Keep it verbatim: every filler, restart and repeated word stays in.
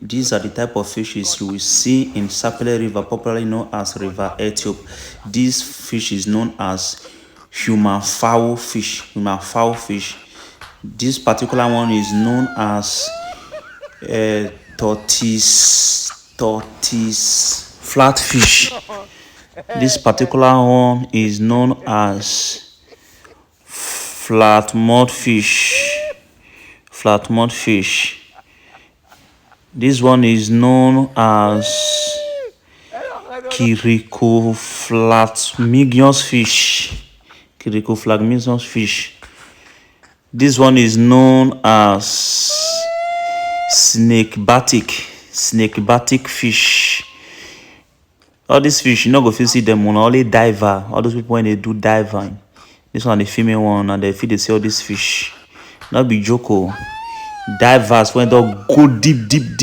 These are the type of fishes you will see in Sapele River, popularly known as River Ethiop. This fish is known as human fowl fish. Human fowl fish. This particular one is known as uh, tortoise, tortoise flat fish. This particular one is known as flat mud fish. Flat mud fish. This one is known as Kirikoflagmigus fish. Kirikoflagmigus fish. This one is known as snake batik. Snake batik fish. All these fish, you no go fit see them on only diver. All those people when they do diving. This one, the female one, and they feel they see all these fish. Not be joke. Oh. Divers when they go deep, deep, deep.